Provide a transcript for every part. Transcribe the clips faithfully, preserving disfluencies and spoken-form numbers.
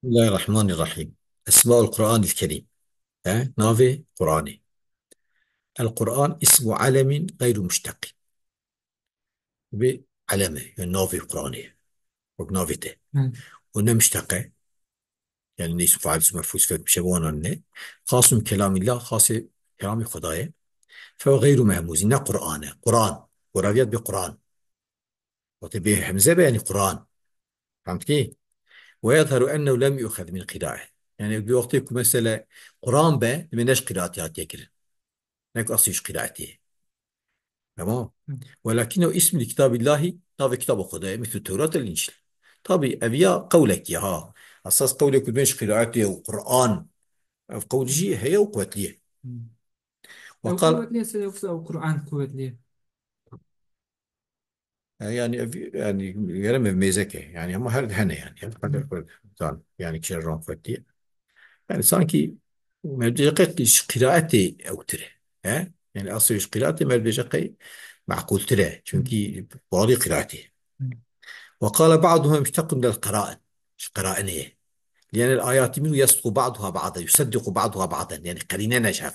Bismillahirrahmanirrahim. Esmaul Kur'anil Kerim. He? Navê Kur'anê. El Kur'an ismu alemin gayru muştaki. Bi aleme, yani navê Kur'anê. Wek navê te. Hı. O ne muşteke. Yani ne ismu fail, ismu mef'ul, sifet, bir şey, bu anlamda ne? Xasun kelamillah, xasê kelamê Xwedayê. Fe gayru mehmuzî, ne Kur'an e. Kur'an. Goraviyat bi Kur'an. Wextê bê hemze be, yani Kur'an. Fehm dikî? Ve yezheru ennehu lem yu'xez min qirae. Yani bir wextê ku mesele Kur'an be, dibê ne ji qiraatê hatiye kirin. Ne ku asî ji qiraetê. Tamam. Hı. Welakinnehu ismu li kitabillahi, navê kitaba Xwedê ye, mislu Tewrat el Încîl. Tabi ev ya qewlekî ha. Esas qewlê ku dibên ji qiraetê û Kur'an, ev qewl jî heye û quwetlî ye. Hı. Ve Ew qal- quwetlî ye, se yoksa ew Kur'an quwetlî ye? E, yani ev, yani gerem ev mêzeke. Yani ama her hene yani. Her Hı. kadar zan. Yani kişi ron fetî. Yani sanki mevcû qe ji qiraetê ewtir e. He? Yani asıl ji qiraetê mevcû qe mequltir e. Hı. Çünkü bağlı qiraetê. Hı. Ve qala ba'duha muştakun del qarain. Ji qarainê. Lianel ayati minhu yasduqu ba'duha ba'da, yusaddiqu ba'duha ba'dan. Yani qerîne neşef.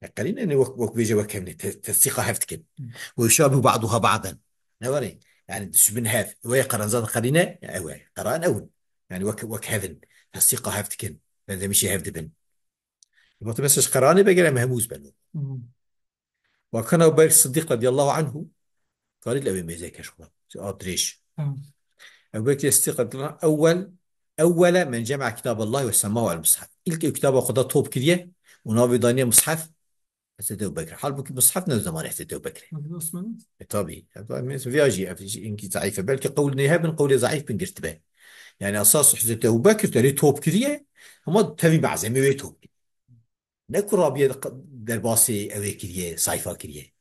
E, qerîne ne wek, wek bêje wek hevne, te-, tesdîqa hev dikin. Hı. Ve yuşabihu ba'duha ba'dan. Ne were? Yani dişibin hev. Wê qerenza de qerîne, ew e. Qerain ew in. Yani wek, wek hev in. Tesdîqa hev dikin. Benzemişî hev dibin. Wextê mesela ji qerainê be gere mehmûz ben. Hı. Ve kana Ebu Bekr Siddiq radiyallahu anhu, karî li ew ê mêzeke ji xwe. A dirêj. Hı. Ebu Bekr Siddiq radiyallahu anh, ewwel, ewwele men cema'a kitaballahi ve semmahu el mushaf. İlk ew kitaba Xweda top kiriye û navê daniye mushaf Hezreti Ebu Bekir. Halbuki mushaf ne zamanê Hezreti Ebu Bekirê. Hezreti Osman? E, tabii. E, tabii. Mesela viya jî, ev jî inkî zayîf e. Belkî qewl nêhe bin, qewlê zayîf bin girtibe. Yani esas Hezreti Ebu Bekir te lê top kiriye, ama tevî malzemê wê top kiriye. Ne ku rabiye de-, derbasê ew ê kiriye, sayfa kiriye.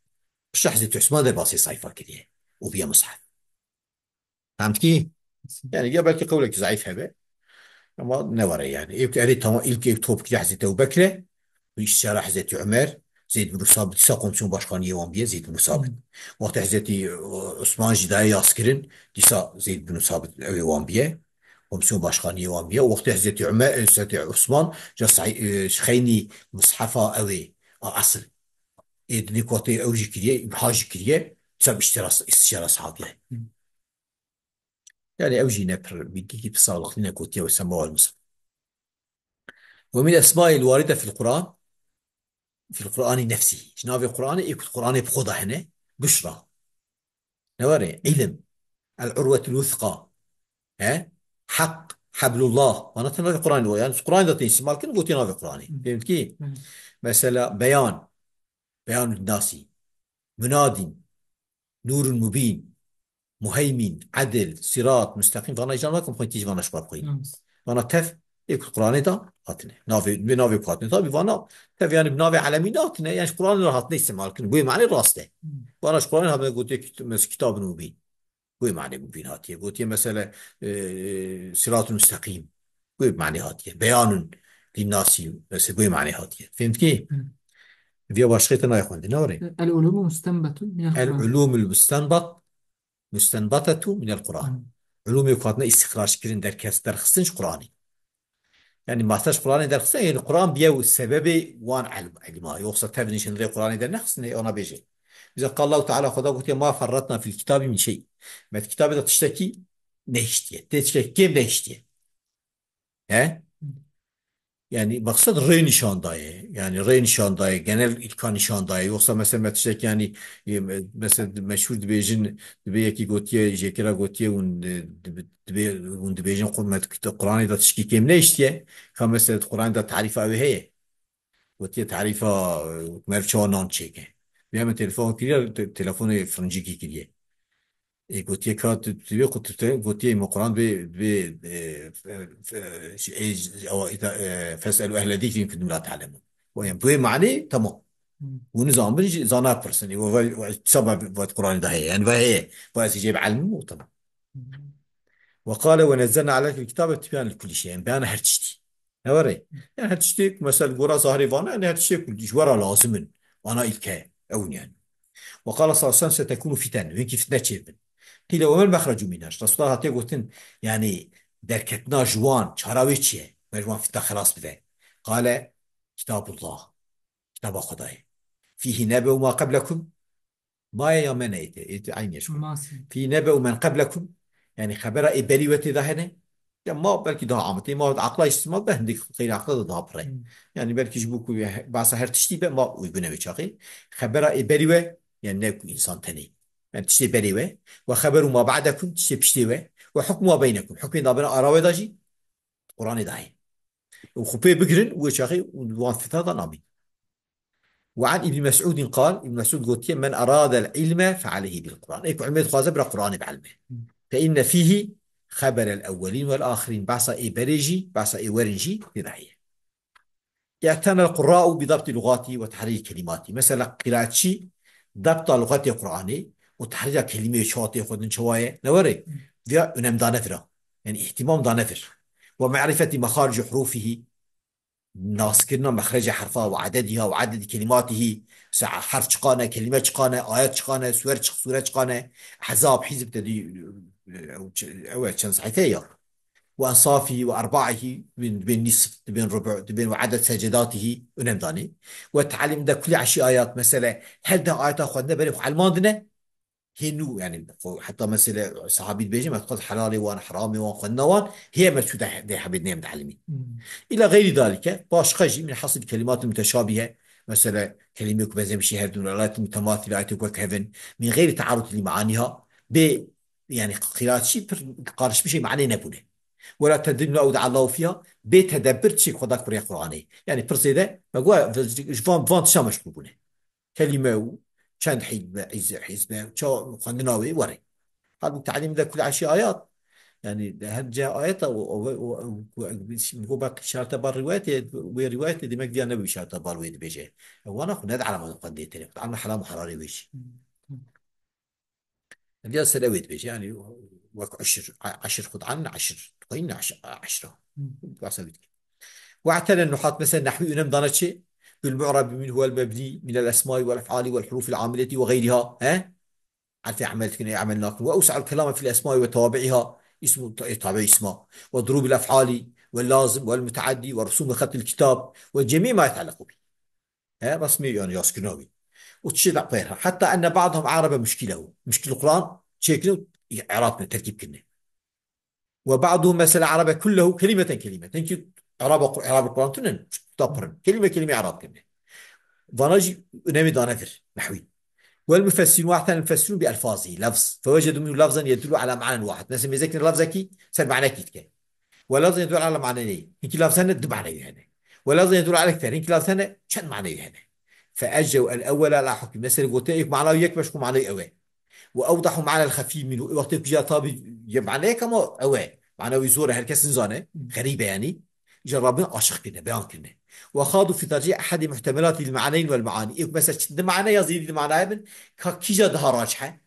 Pişta Hezreti Osman derbasê sayfa kiriye. Û biye mushaf. Fehm dikî? Yani ya belkî qewlekî zayîf hebe. Ama ne were yani. Êk erê tamam, ilk êk top kiriye Hezreti Ebu Bekirê. Bi îstişara Hezreti Ömer, Zeyd bin Sabit, dîsa komisyon başkaniyê wan biye, Zeyd bin Sabit. Hmm. Wextê Hezreti, e, Osman jî daye yas kirin, dîsa Zeyd bin Sabit ew ê wan biye. Komisyon başkaniyê wan biye. Wextê Hezreti Ömer, e, Hezreti Osman, ca say-, e, xeynî mushafa ew ê, a esil. Ê dinê ku tê ew jî kiriye, imha jî kiriye, dîsa bi îstişara, îstişara sahabiye. Hmm. Yani ew jî ne pir, bilgîkî pir sağlıklı ne gotiye ve sema wal musa. Ve min esmail waride fil Kur'an, fil Kur'ani nefsihi. Ji navê Kur'anê, ê ku Kur'anê bi xwe de hene, bişra. Ne were? İlim. El urvetul wuthqa. He? Hak. Hablullah. Vana tena Kur'anê. Yani Kur'anê de tên istimal kin, gotiye navê Kur'anê. Hı. Fehmî dikî? Hı. Mesela beyan. Beyanun nasi. Munadin. Nurun mubîn, muheymîn, edil, sirat, musteqîm, vana îcar nakim xwe tîj vana ji xwe bixwîn. Hı. Vana tev ê ku Qur'anê de hatine. Navê, bi navê ku hatine. Tabi vana tev yani bi navê elemî de hatine. Yani ji Qur'anê re hatine îstimal kirin. Bûyê manê rast e. Hı. Vana ji Qur'anê hatine gotiye kit-, mes-, kitabun mubîn. Bûyê manê mubîn hatiye. Gotiye mesele, e, siratun musteqîm. Bûyê manê hatiye. Beyanun linnasî. Mesele bûyê manê hatiye. Fehmî dikî? Hı. Viya başqê te nayê xwendin, ne were? El ulumu mustenbetun minel Kur'an. El ulumul mustenbat, mustenbatetu minel Kur'an. Hı. Ulumê ku hatine îstîxrac kirin, derkes, derxistin ji Kur'anê. Yani master ji Kur'anê derxistin, yani Kur'an biye û sebebê wan ilm, ilma. Yoksa tev nişin rê Kur'anê de nexistin, ona bêje. Bize qal Allahu Teala Xweda gotiye, "Ma ferratna fil kitabî min şey." Me di kitabê de tiştekî nehiştiye. Tê tiştekî kêm nehiştiye. He? Yani maksat rê nîşan daye. Yani rê nîşan daye. Genel îlka nîşan daye. Yoksa mesela me tiştek yani, e, me-, mesela meşhur dibêjin, dibê yekî gotiye, jêkira gotiye hûn, e, dibe-, dibê hûn dibêjin qu-, me di kita-, Qur'anê de tişkî kêm nehiştiye. Ka mesela di Qur'anê de tarîfa wê heye. Gotiye tarîfa, e, meriv çawa nan çêke. Vê me telefon kiriye, te-, telefonê firincikî kiriye. E, gotiye ka tu, tu vê ku tu te-, gotiye me Kur'an vê, vê, e, fe-, fe-, şey, e, awa, ita-, e, "Fes'elu ehle zikri in kuntum la ta'lemun." O, yani, bu mani, tamam. Hmm. Bunu zanbir, zana pırsin. E, o, ve, ve, sabah, ve Kur'an'da heye. Yani, ve heye. Ve ez ceb ilmi o, tamam. Hmm. Ve kâle ve nezzelna aleykel kitabe tibyanen li kulli şey. Yani, beyana her tiştî. Ne were? Yani her tiştê ku mesela gora zahirê vana, yani her tiştê ku ji we re lazim in. Ana ilke ew in yani. Ve qala sallallahu aleyhi ve sellem setekunu fiten. Wekî fitne çêbin. Qîle ve mel mexrecu minha. Resulullah hatiye gotin, yani derketina ji wan, çara wê çi ye? Me ji wan fitna xelas bibe. Qale, Kitabullah. Kitaba Xwedayê. Fîhî nebe'u ma qeblekum. Maye ya me neyê te, ê tu eynî ye ji xwe. Masî. Fî nebe'u men qeblekum, yani xebera ê berî we tê de hene. Ya ma belkî daha ametê, ma aqla îstîmal be, hindik xeyrî aqla da daha pir e. Hmm. Yani belkî ji bo ku he-, behsa her tiştî be, ma uygun e wê çaxê. Xebera ê berî we, yani ne ku însan tenê. Yani tiştê berê we, ve xeberu ma ba'dekum, tiştê piştê we, ve hukmu ma beynekum, hukmên da bena ara we da jî, Qur'anê da heye. Û xwe pê bigirin, wê çaxê wan fitna da namîn. Ve an Îbn Mes'ûdîn qal, Îbn Mes'ûd gotiye, "Men aradel ilme fe aleyhi bil Qur'an." Ê ku ilmê dixwaze, bira Qur'anê bielme. Fe inne fîhî xeberel ewwelîn vel axirîn. Behsa ê berê jî, behsa ê werin jî tê de heye. Î'tenel qurra'u bi dabtî lugatî ve tehrîrî kelîmatî. Mesela qîraetçî dabta lugatê Qur'anê û tehrîra kelîmeyê çawa tê xwedin çawa ye, ne were, viya önemdane vira. Yani îhtimam dane vir. Ve me'rifetî mexaricî hurûfihî, naskirina mexrecê herfa û edediha û ededî kelîmatihî, se herf çiqane, kelîme çiqane, ayet çiqane, suwer çiq-, sure çiqane, ehzab, hizb te dî, ew ç-, ew e çend sehîfe ya. Û ensafihî û erbaihî, dibên, dibên nîsf, dibên rubu, dibên û eded secedatihî, önem danê. Ve te'lim de kulî eşî ayat, mesele, her deh ayeta xwendine berê xwe elmandine, hê nû, yani, xwe, heta mesela sahabî dibêje, me dixwest helalê wan, heramê wan, xwendina wan, hê me çû de, de hebê nêm de elmî. Hmm. Îla xeyrî dalîke, başqa jî, min hasil kelimat muteşabihe, mesela, kelîmeyek benzemişî her dûn, ayet mutematîl, ayet wek hevin, min xeyrî tearud li maaniha, bê, yani, qîraatçî pir qarişmişê manê nebûne. Wela tedbir la awda Allahu fiha, bê tedebbir çi Xweda kurê Qur'anê. Yani, pir zêde, me got, ji van, van tişa meşgul bûne. Kelîme û çend hîzbe, hîz-, hîzbe, ça-, xwendina wê were. Halbûk te'lîm de kul eşî ayat. Yani her ce ayeta o, o, o, o, o, go bak şarta bar rivayetê, wê rivayetê demek diya nebi şarta bar wê dibêje. E, wana xwe ne de alama xwendê tenê. Xwe alama helam û herarê wê jî. Diya ser ew ê dibêje, yani wek eşir, a-, eşir xwe dianin, eşir, dixweynin eş-, eşra. Hı. Bahsa wî dike. Ve i'tene nuhat, mesela nehwî önem dana çi? Bil mu'rabi min huwel mebni minel esmai vel ef'ali vel hurufil amileti ve gayriha. He? Elfê emel dikin, ê emel nakin. Ve ewsa'ul kelame fil esmai ve tabi'iha. İsmu, e, tabi isma. Ve durubil ef'ali ve lazim ve müteaddi ve rusumi khatil kitab ve cemi ma yetealleku bi. He, resmî, yani yazkirina wî. Û çi da pêr. Hatta enne ba'dahum arabe muşkilehu. Muşkil Kur'an çêkirin, i'rab kirin, terkîb kirin. Ve ba'duhum mesela arabe kullehu kelimeten kelimeten. Hinkî i'raba Kur-, i'rabê Kur'an tunin, da pirin. Kelime kelime i'rab kirin. Vana jî önemî dane vir, nehwî. Vel mufessirun, ve ihtenel mufessirun bi elfazihi, lafz. Fewecedu minhu lafzan yedullu ala ma'nen wahid. Mesela mêzekî lafzekî ser manekî dike. Ve lafzên dûr ala maneyê. Hinkî lafz hene du maneyê hene. Ve lafzên dûr ala ekter. Hinkî lafz hene çend maneyê hene. Fe ecrew el ewwel ala hukmi. Mesela gote êk mana yek beş ku maneyê ew e. Ve ewdahu mana el xefî minhu. Wextê ku ya tabi ye maneyek ama ew e. Mana wî zor e, her kes nizane. Xerîb e yani. Îca rabin aşiq kirine, beyan kirine. Ve xadu fi tercih ehadi muhtemelati el maneyn vel maani. Êk mesela çi di mane ya zêdî di manayê bin. Ka kîja daha racih e.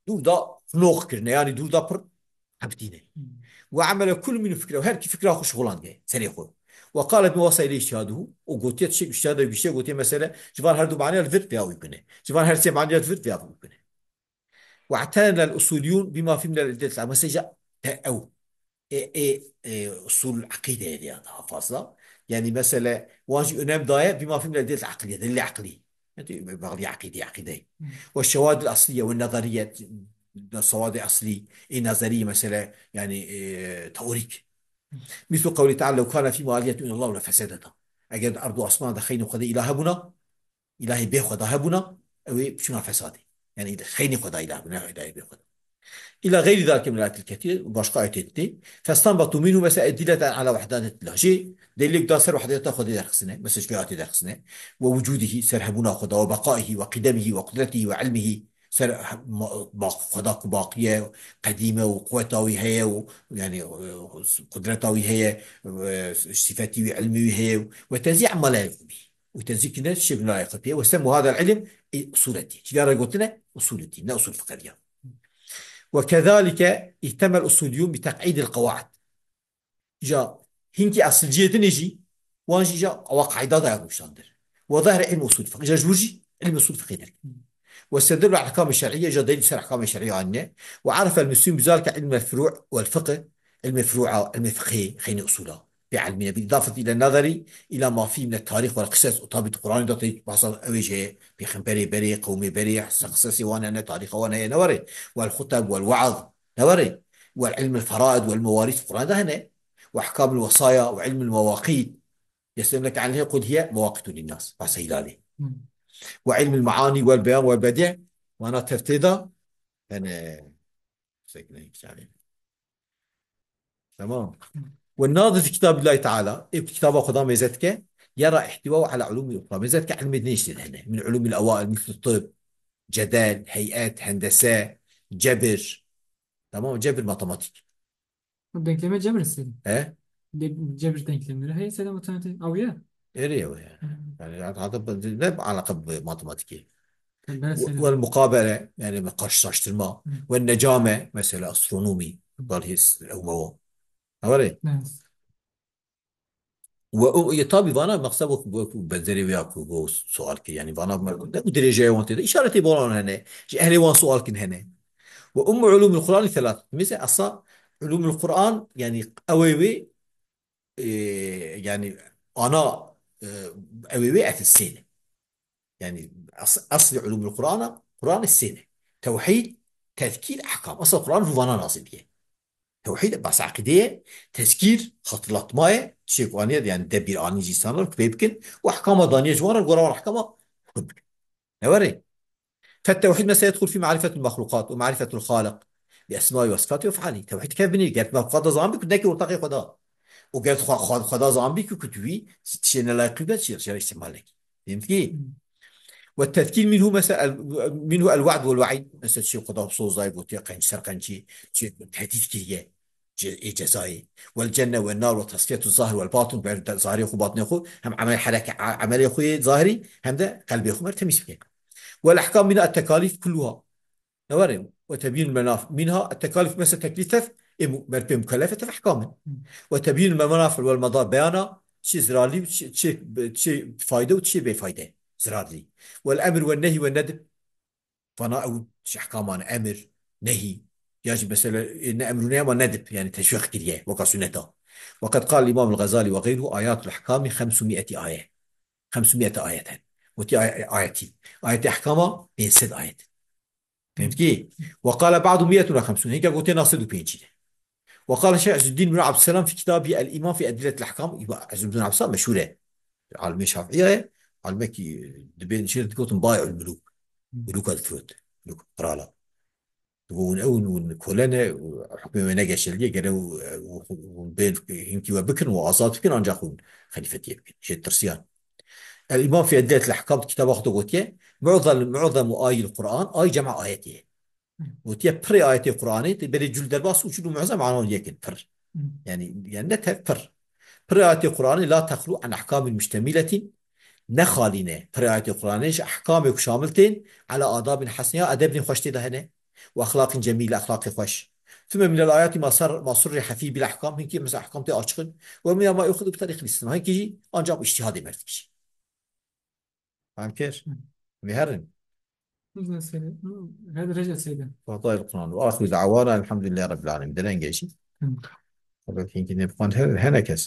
Dûr da xinox kirine, yani dûr da pir heptîne. Hmm. Ve amele kul min fikre, her ki fikra xwe şixulandiye, serê xwe. Ve qale bi wasa ile îctihaduhu, û gotiye tişek îctihada giştiye gotiye mesele, ji van her du maniya li vir vêya wî bine. Ji van her sê maniya li vir vêya wî bine. Ve i'tenel usuliyun bima fî minel illet. Mesela te ew. E, e, e, usul akîde ya daha fazla. Yani mesele, wan jî önem daye, bima fî minel delil akliye, delil akli. Yani, bağlı akîde, akîde. Hmm. Ve şewadil asliye ve nazariye, şewadil asli, e, nazariye mesele, yani, e, teorik. Mislu kavli teala, "Lev kana fî maliyetun illallah le fesedeta." Eger di erd û asman de xeynî Xwedê îlah hebûna, îlahê bê Xweda hebûna, ew ê biçûna fesadê. Yani xeynî Xweda îlah bûna, îlahê bê Xweda. Îla xeyrî dalike min ayatil kethîr, başqa ayetê dî. Festanbatu minhu mesela edilleten ala wahdanetillah. Jê delîlek da ser wahdeta Xwedê derxisine, mesela ji vê ayetê derxisine. Ve wucudihi, ser hebûna Xweda, ve beqaihi, ve qidemihi, ve qudretihi, ve ilmihi, ser he-, ma-, ma-, Xweda ku baqî ye, qedîm e û quweta wî heye û, yani, e, qudreta wî heye, e, sifetî wî, ilmî wî heye û, ve tenzî amma la yeliqu bî. Û tenzî kirine tiştê ku nayê xwe pê. Ve semu hadal ilim, e, usul eddîn. Çi re gotine? Usul eddîn, ne usul fiqh diya. Ve kezalike ihtemel usuliyun bi teq'idil qawaid. Ja hinkî esilciyê dinê jî, wan jî ja awa qayda daye rûşandir. Ve zahir ilm usul fiqh. Ja ji wir jî ilm usul fiqhê derkir. Ve sedillu ehkamê şer'iyye, ja delîl ser ehkamê şer'iyye anîne. Ve arefel muslim bizalike ilmel furu' vel fiqh. علمê furu'a, ilmê fiqhê, xeynî usula. Pê ilmîne, bi îdafet île nazerî, îla ma fî mine tarîx wal qisas, û tabî tu Qur'anê de tê bahsa ewê jê, pêxemberê berê, qewmê berê, qisasê wan hene, tarîxa wan heye, ne were? Wal xutab, wal waaz, ne were? Wal ilm al faraid, wal mewarîs, Qur'an de hene. Ve ahkam al wasaya, ve ilm al mewaqît. Yeslem leke aleyhe kul hiye mewaqitu linnas. Bahsa Hilalê. Hmm. Ve ilm al maani, wal beyan, wal bedi', wana tevtê de, yani, sekine, yani. Tamam. Ve nazir fi kitabillahi teala, ê kitaba Xuda mêze dike, yera ihtiva ala ulumi uxra. Mêze dike ilmê din işte hene. Min ulumil ewail, misl tıbb, cedel, heyet, hendese, cebir. Tamam, cebir matematik. Denkleme cebir istedim. He? De-, cebir denklemleri. Hey, sen matematik. Aw ya. Eri ya. Hı. Yani, hatta bu ne alaka bu matematik? Tabii, ben Ve, senin. Vel mukabele, yani karşılaştırma. Hı. Ve necame, mesela astronomi. Bal his, ew mewo. Aware? Evet. Ve o, ya tabi vana maqsed wek, wek benzerê wê ya ku, ku sual kir. Yani vana me-, ne ku dirêjeye wan tê de. İşaretê bolan hene. Ji ehlê wan sual kin hene. Ve ummu ulumul Kur'an selat. Mesela asla ulumul Kur'an, yani ew ê wê, e, yani ana, e, ew ê wê ev sê ne. Yani as-, aslê ulumul Kur'an, Kur'an sê ne. Tewhîd, tezkîr, ehkam. Asla Kur'an vana nazil diye. Tewhîd, bas aqîdeye, tezkîr, hatırlatmaye, çêkaniye, yani debir anî ji insanlar ku pê bikin, û ehkama daniye ji wan re, gora wan ehkama hukm bikin. Ne were? فالتوحيد مثلا يدخل في معرفة المخلوقات ومعرفة الخالق بأسمائه وصفاته وأفعاله. Tewhîd kev binê, ger tu mexluqat da zanbî ku nekî ortaxê Xweda. Û ger xwe, xwe, Xweda zanbî ku, ku tu wî tiştê nelayîqî be, tiştê, tiştê îstîmal nekî. Fehmtî? Hmm. Ve tezkîr minhu mesela, minhu el-wa'd vel-wa'îd. Mesela çi Xweda soz dayê gotiye, qenc ser qencî, çi tehdît kiriye. Ce-, ê cezayê. Vel cenne vel nar ve tasfiyetu zahir vel batin, ber de-, zahirê xwe, batinê xwe, hem emel hereke-, a-, emelê xwe yê zahirî, hem de qelbê xwe mer temiz bike. Vel ahkam minha et-tekalif kulluha. Ne were? Ve tebyinul menaf-, minha et-tekalif, mesela teklîf tev, ê mu-, mer pê mukellef e tev ehkam in. Ve tebyinul menafi vel medar, beyana çi zirarlî, çi, çi, çi fayde û çi bêfayde, zirarlî. Vel emr ve nehy ve nedb, vana ew ji ehkaman emir, nehî, ya jî mesela, e, ne emrû ne ama nedib, yani teşwîq kiriye, weka suneta. Ve qed qal Îmam el-Xezalî ve xeyruhu, ayatul ehkamî xemsû mi'etî aye. Xemsû mi'etî ayet hene. Wekî ay-, ayetî. Ayetê ehkama pênc sed ayet. Fehmtî? Ve qale ba'du mi'etun ve xemsûn. Hinka gotiye na sed û pêncî ne. Ve qale Şeyh Izzuddin bin Abdüsselam fi kitabî El-Îman fi Ediletil Ehkam. Îba-, Izzuddin Abdüsselam meşhûr e. Alimê Şafi'î ye. Alimekî dibên şêr digotin Bay'ul Mulûk. Mulûka difirot. Mulûk, qirala. Digo hûn ew hûn kole ne, hukmê wê negeşeliye, gere hûn bên hinkî we bikin û azad bikin, ancak hûn xelîfetiyê bikin. Jê tirsiyan. El-Îman fi Ediletil Ehkam kitaba xwe de gotiye, mu'zem, mu'zemu ayil Qur'an, ay cema ayetê ye. Gotiye pirê ayetê Qur'anê, te berê cul derbas û cul û mu'zem anan yekin, pir. Hı. Yani, yani ne tev, pir. Pirê ayetê Qur'anê la texlu an ahkamin muştemiletin, ne xalî ne. Pirê ayetê Qur'anê ji ahkamê ku şamil tên, ala adabin hasniha, edebên xweş tê de hene. Ve axlaqin cemîle, axlaqê xweş. Thumme minel ayati ma sar-, ma surriha fî bil ahkam, hinkî mesela ahkam tê açiqin. Ve minha ma yuxedu bi tarîqil îstîsna, hinkî jî ancak bi îctihadê merdikî. Fehmkir? Hı. Vê herin. Güzel söyle. Hı, her derece söyle. Fatayil Kur'an. Ve ahiru da'wana elhamdülillahi rabbil alemin. Derengê jî. Hı. Belkî hinkî nêbixwan he-, hene kes.